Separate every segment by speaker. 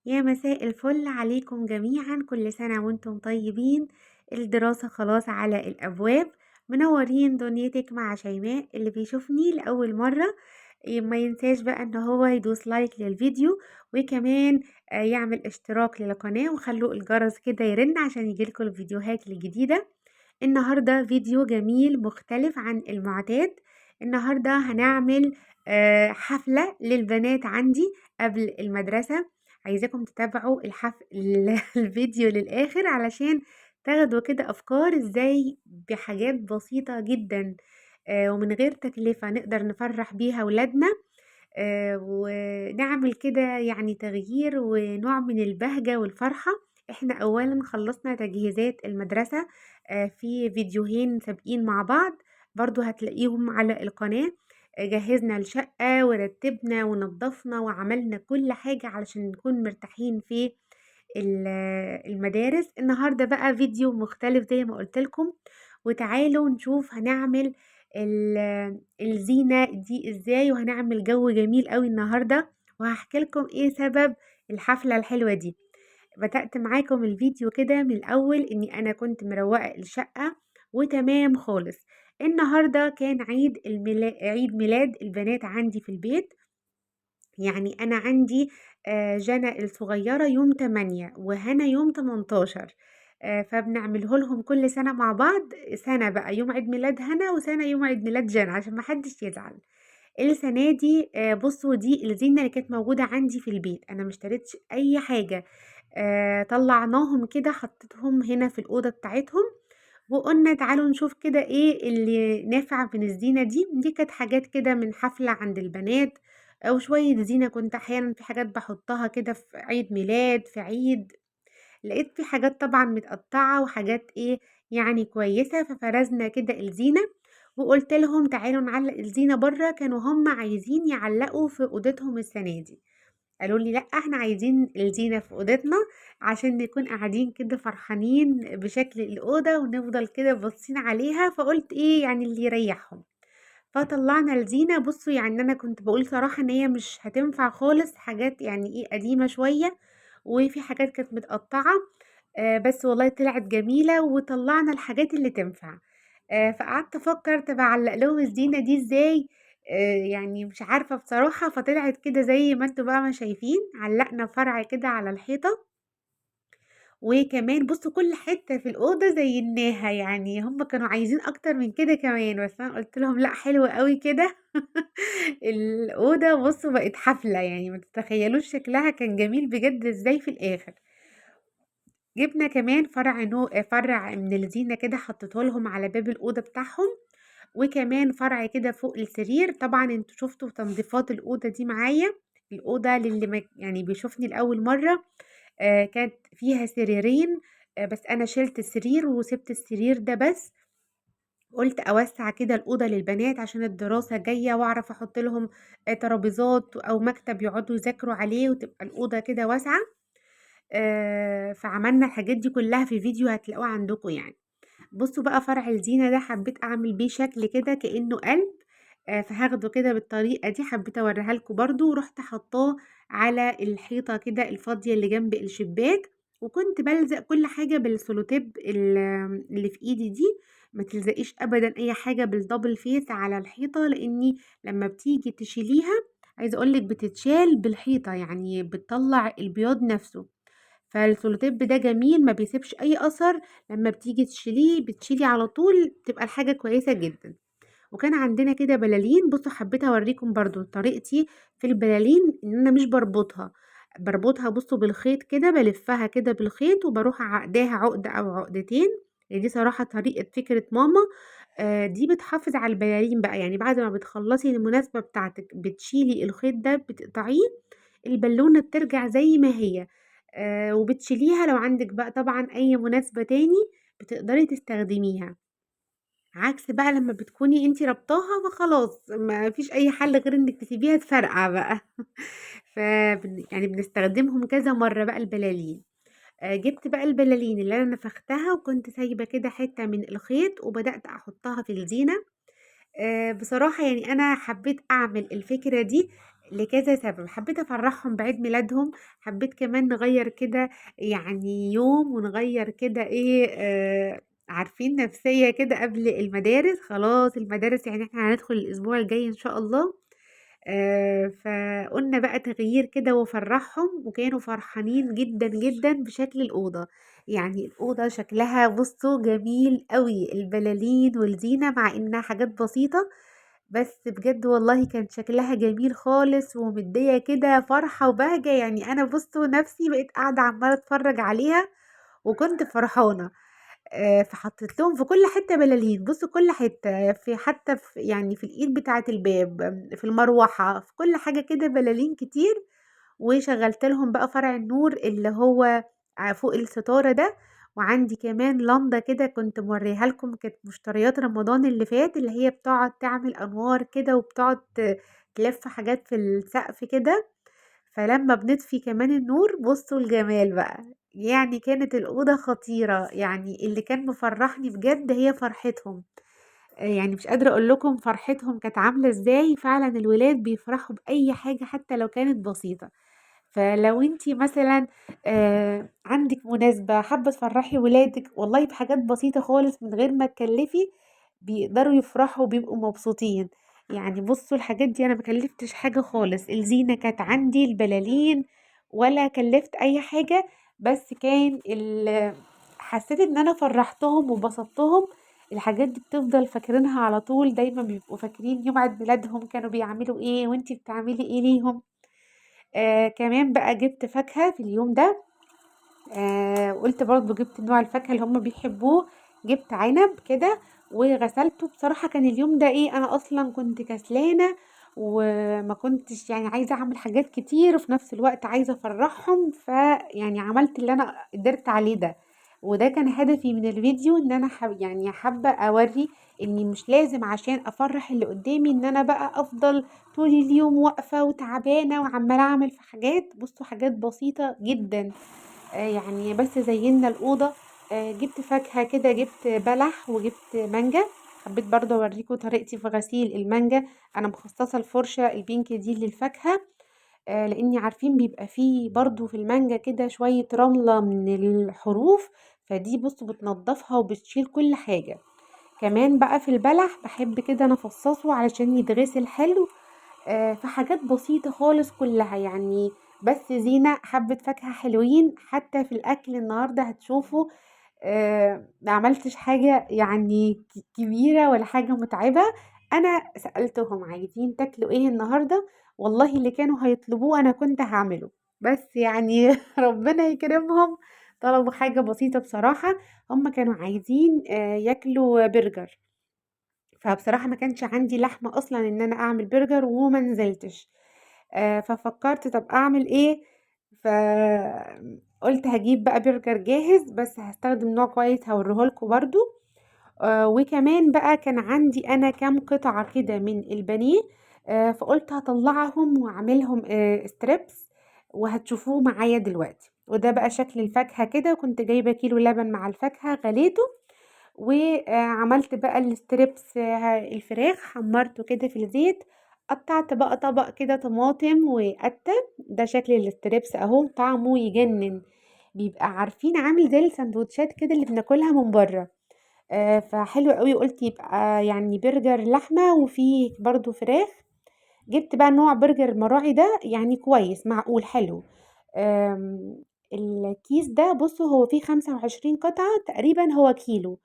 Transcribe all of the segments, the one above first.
Speaker 1: يا مساء الفل عليكم جميعًا، كل سنة وأنتم طيبين. الدراسة خلاص على الأبواب، منورين دنيتِك مع شيماء. اللي بيشوفني لأول مرة ما ينساش بقى إن هو يدوس like للفيديو، وكمان يعمل اشتراك للقناة، وخلوا الجرس كده يرن عشان يجيلكوا الفيديوهات الجديدة. النهاردة فيديو جميل مختلف عن المعتاد. النهاردة هنعمل حفلة للبنات عندي قبل المدرسة. عايزاكم تتابعوا الفيديو للآخر علشان تاخدوا كده أفكار إزاي بحاجات بسيطة جدا، ومن غير تكلفة نقدر نفرح بيها ولادنا، ونعمل كده تغيير ونوع من البهجة والفرحة. احنا أولا خلصنا تجهيزات المدرسة، في فيديوهين سابقين مع بعض برضو هتلاقيهم على القناة. جهزنا الشقة ورتبنا ونظفنا وعملنا كل حاجة علشان نكون مرتاحين في المدارس. النهاردة بقى فيديو مختلف زي ما قلت لكم، وتعالوا نشوف هنعمل الزينة دي ازاي، وهنعمل جو جميل قوي النهاردة، وهحكي لكم ايه سبب الحفلة الحلوة دي. بدأت معاكم الفيديو كده من الأول إني أنا كنت مروقة الشقة وتمام خالص. النهاردة كان عيد ميلاد البنات عندي في البيت. أنا عندي، جنى الصغيرة يوم 8 وهنا يوم 18، فبنعمله لهم كل سنة مع بعض، سنة بقى يوم عيد ميلاد هنا وسنة يوم عيد ميلاد جنى عشان ما حدش يزعل. السنة دي، بصوا دي الزينة اللي كانت موجودة عندي في البيت، أنا ما اشتريتش أي حاجة، طلعناهم كده حطيتهم هنا في الأوضة بتاعتهم، وقلنا تعالوا نشوف كده إيه اللي نافع من الزينة دي. دي كانت حاجات كده من حفلة عند البنات، أو شوية زينة كنت أحيانا في حاجات بحطها كده في عيد ميلاد، في عيد. لقيت في حاجات طبعا متقطعة وحاجات إيه كويسة، ففرزنا كده الزينة وقلت لهم تعالوا نعلق الزينة برا. كانوا هم عايزين يعلقوا في أوضتهم السنة دي، قالوا لي لأ احنا عايزين الزينة في أوضتنا عشان نكون قاعدين كده فرحانين بشكل الأوضة ونفضل كده باصين عليها. فقلت إيه اللي يريحهم، فطلعنا الزينة. بصوا أنا كنت بقول صراحة إن هي مش هتنفع خالص، حاجات قديمة شوية وفي حاجات كانت متقطعة، بس والله طلعت جميلة وطلعنا الحاجات اللي تنفع. فقعدت أفكر طب أعلق لهم الزينة دي إزاي، مش عارفة بصراحة. فطلعت كده زي ما انتوا بقى ما شايفين، علقنا فرع كده على الحيطة، وكمان بصوا كل حتة في الأوضة زيناها، هم كانوا عايزين أكتر من كده كمان، بس أنا قلت لهم لأ حلو قوي كده. الأوضة بصوا بقت حفلة، ما تتخيلوش شكلها كان جميل بجد إزاي في الآخر. جبنا كمان فرع من الزينة كده حطيته لهم على باب الأوضة بتاعهم، وكمان فرع كده فوق السرير. طبعا انتوا شفتوا تنظيفات الأوضة دي معايا، الأوضة للي بيشوفني لأول مرة، كانت فيها سريرين، بس أنا شلت السرير وسبت السرير ده بس، قلت أوسع كده الأوضة للبنات عشان الدراسة جاية، وأعرف أحط لهم، ترابيزات أو مكتب يقعدوا يذاكروا عليه، وتبقى الأوضة كده واسعة. فعملنا الحاجات دي كلها في فيديو هتلاقوه عندكم. بصوا بقى فرع الزينة ده حبيت أعمل بيه شكل كده كأنه قلب، فهاخده كده بالطريقة دي، حبيت أوريها لكم برضو. ورحت حطاه على الحيطة كده الفاضية اللي جنب الشباك، وكنت بلزق كل حاجة بالسولوتيب اللي في إيدي دي. ما تلزقيش أبدا أي حاجة بالدبل فيس على الحيطة، لأني لما بتيجي تشيليها عايزة أقولك بتتشال بالحيطة، بتطلع البياض نفسه. فالسولوتيب ده جميل ما بيسيبش أي أثر، لما بتيجي تشيليه بتشيلي على طول، بتبقى الحاجة كويسة جدا. وكان عندنا كده بلالين، بصوا حبيت أوريكم برضو طريقتي في البلالين، إن أنا مش بربطها، بربطها بصوا بالخيط كده، بلفها كده بالخيط وبروح عقداها عقدة أو عقدتين. دي صراحة طريقة فكرة ماما، دي بتحافظ على البلالين بقى، بعد ما بتخلصي المناسبة بتاعتك بتشيلي الخيط ده بتقطعيه، البالونة بترجع زي ما هي، وبتشيليها لو عندك بقى طبعا أي مناسبة تاني بتقدري تستخدميها. عكس بقى لما بتكوني انتي ربطاها فخلاص ما فيش أي حل غير انك تسيبيها تفرقع بقى. بنستخدمهم كذا مرة بقى البلالين. جبت بقى البلالين اللي أنا نفختها وكنت سايبة كده حتة من الخيط وبدأت أحطها في الزينة. بصراحة أنا حبيت أعمل الفكرة دي لكذا سبب، حبيت أفرّحهم بعيد ميلادهم، حبيت كمان نغيّر كده يعني يوم ونغيّر كده إيه، عارفين نفسية كده قبل المدارس، خلاص المدارس يعني إحنا هندخل الأسبوع الجاي إن شاء الله، فقُلنا بقى تغيير كده وأفرّحهم، وكانوا فرحانين جدًا، جدًا بشكل الأوضة، يعني الأوضة شكلها بُصّوا جميل أوي، البلالين والزينة مع إنها حاجات بسيطة، بس بجد والله كان شكلها جميل خالص ومديّة كده فرحة وبهجة، يعني أنا بُصّوا نفسي بقيت قاعدة عمّالة أتفرّج عليها وكنت فرحانة. فحطيت لهم في كل حتة بلالين، بُصّوا كل حتة، في حتى في يعني في الإيد بتاعة الباب، في المروحة، في كل حاجة كده بلالين كتير، وشغّلت لهم بقى فرع النور اللي هو فوق الستارة ده، وعندي كمان لمبة كده كنت مورياها لكم كانت مشتريات رمضان اللي فات، اللي هي بتقعد تعمل أنوار كده وبتقعد تلف حاجات في السقف كده، فلمّا بنطفي كمان النور بُصّوا الجمال بقى، يعني كانت الأوضة خطيرة، يعني اللي كان مفرّحني بجد هي فرحتهم، يعني مش قادرة أقول لكم فرحتهم كانت عاملة إزاي، فعلًا الولاد بيفرحوا بأي حاجة حتى لو كانت بسيطة. فلو أنتِ مثلًا عندِك مناسبة حابة تفرّحي ولادِك والله بحاجات بسيطة خالص من غير ما تكلّفي، بيقدروا يفرحوا وبيبقوا مبسوطين. يعني بُصّوا الحاجات دي أنا ما كلّفتش حاجة خالص، الزينة كانت عندي، البلالين، ولا كلّفت أي حاجة، بس كان حسّيت إن أنا فرّحتهم وبسطتهم. الحاجات دي بتفضل فاكرينها على طول، دايمًا بيبقوا فاكرين يوم عيد ميلادهم كانوا بيعملوا إيه وأنتِ بتعملي إيه ليهم. كمان بقى جِبت فاكهة في اليوم ده، وقُلت برضه جِبت نوع الفاكهة اللي هُم بيحبوه، جِبت عنب كده وغسلته. بصراحة كان اليوم ده إيه، أنا أصلًا كنت كسلانة وما كنتش يعني عايزة أعمل حاجات كتير، وفي نفس الوقت عايزة أفرّحهم، فيعني عملت اللي أنا قدرت عليه ده، وده كان هدفي من الفيديو، إن أنا يعني حابة أورّي إني مش لازم عشان أفرّح اللي قدامي إن أنا بقى أفضل طول اليوم واقفة وتعبانة وعمّالة أعمل في حاجات. بُصّوا حاجات بسيطة جدًا، يعني بس زيّنّا الأوضة، جِبت فاكهة كده، جِبت بلح وجِبت مانجا، حبيت برضه أوريكم طريقتي في غسيل المانجا، أنا مخصصة الفرشة البينك دي للفاكهة، لإني عارفين بيبقى فيه برضه في المانجا كده شوية رملة من الحروف، فدي بُصّوا بتنضفها وبتشيل كل حاجة. كمان بقى في البلح باحب كده أنا أفصصه علشان يتغسل حلو، فحاجات بسيطة خالص كلها، يعني بس زينة حبة فاكهة حلوين. حتى في الأكل النهاردة هتشوفوا، ما عملتش حاجة يعني كبيرة ولا حاجة متعبة، أنا سألتهم عايزين تاكلوا إيه النهاردة، والله اللي كانوا هيطلبوه أنا كنت هعمله، بس يعني ربنا يكرمهم طلبوا حاجة بسيطة بصراحة. هم كانوا عايزين ياكلوا برجر، فبصراحة ما كانش عندي لحمة أصلاً إن أنا أعمل برجر وما نزلتش، ففكرت طب أعمل إيه، فقلت هجيب بقى برجر جاهز، بس هستخدم نوع كويس هوريهولكوا برضو. وكمان بقى كان عندي أنا كام قطعة كده من البانيه، فقلت هطلعهم وأعملهم، ستريبس، وهتشوفوه معايا دلوقتي. وده بقى شكل الفاكهة كده، كنت جايبة كيلو لبن مع الفاكهة غليته، وعملت بقى الستريبس، الفراخ حمرته كده في الزيت، قطعت بقى طبق كده طماطم وقتة. ده شكل الستريبس اهو، طعمه يجنن، بيبقى عارفين عامل زي السندوتشات كده اللي بناكلها من بره، فحلو قوي. قلت يبقى يعني برجر لحمة وفيه برضو فراخ. جبت بقى نوع برجر المراعي ده، يعني كويس معقول حلو. الكيس ده بصوا هو فيه 25 قطعة تقريبا، هو كيلو،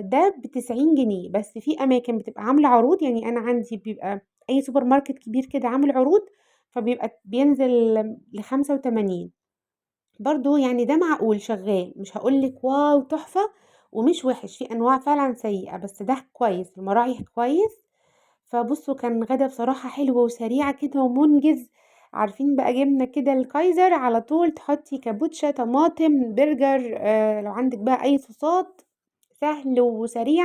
Speaker 1: ده ب90 جنيه، بس في أماكن بتبقى عاملة عروض، يعني أنا عندي بيبقى أي سوبر ماركت كبير كده عامل عروض، فبيبقى بينزل ل85 برضو، يعني ده معقول شغال، مش هقولك واو تحفة ومش وحش، في أنواع فعلا سيئة، بس ده كويس، المراعي كويس. فبصوا كان غدا بصراحة حلو وسريعة كده ومنجز. عارفين بقى جبنة كده الكايزر على طول، تحطي كابوتشا طماطم برجر، لو عندك بقى أي صوصات، سهل وسريع.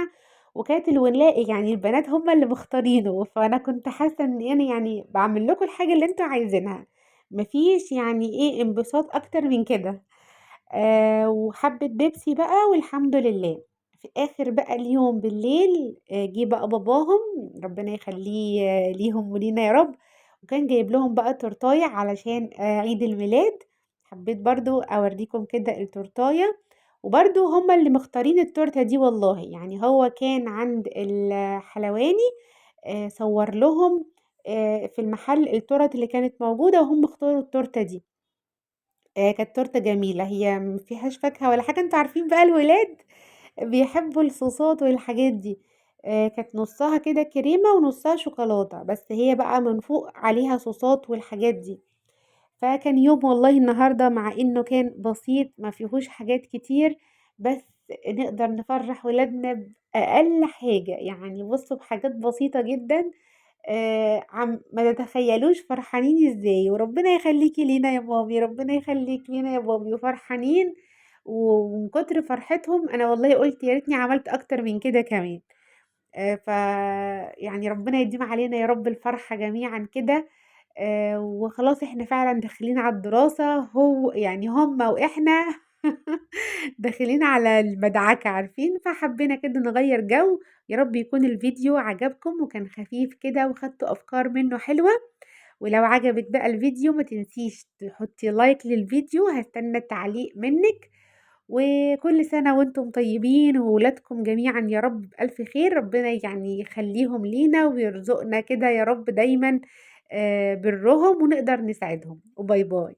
Speaker 1: وكانت الولاء يعني البنات هم اللي مختارينه، فأنا كنت حاسة إن أنا بعمل لكم الحاجة اللي انتوا عايزينها، مفيش يعني إيه انبساط أكتر من كده. وحبة بيبسي بقى والحمد لله. في آخر بقى اليوم بالليل، جه بقى باباهم ربنا يخليه ليهم ولينا يا رب، وكان جايب لهم بقى تورتاية علشان عيد الميلاد. حبيت برضو أوريكم كده التورتاية، وبرضو هما اللي مختارين التورتة دي والله. هو كان عند الحلواني، صور لهم في المحل التورت اللي كانت موجودة، وهم اختاروا التورتة دي. كانت تورتة جميلة، هي ما فيهاش فاكهة ولا حاجة، انتوا عارفين بقى الولاد بيحبوا الصوصات والحاجات دي. كانت نصها كده كريمة ونصها شوكولاتة، بس هي بقى من فوق عليها صوصات والحاجات دي. فكان يوم والله النهاردة مع انه كان بسيط ما فيهوش حاجات كتير، بس نقدر نفرح ولادنا بأقل حاجة. بصوا بحاجات بسيطة جدا، ما تتخيلوش فرحانين ازاي. وربنا يخليكي لينا يا مامي، ربنا يخليك لينا يا بابي، وفرحانين. ومن كتر فرحتهم انا والله قلت يا ريتني عملت اكتر من كده كمان. ف ربنا يديم علينا يا رب الفرحة جميعا كده. وخلاص احنا فعلا داخلين على الدراسة، هو يعني هم واحنا داخلين على المدعكة عارفين. فحبينا كده نغير جو. يا رب يكون الفيديو عجبكم وكان خفيف كده وخدتوا أفكار منه حلوة. ولو عجبك بقى الفيديو ما تنسيش تحطي لايك للفيديو، هستنى التعليق منك. وكل سنة وانتم طيبين وولادكم جميعا يا رب بألف خير، ربنا يخليهم لينا ويرزقنا كده يا رب دايما، برهم ونقدر نساعدهم. وباي باي.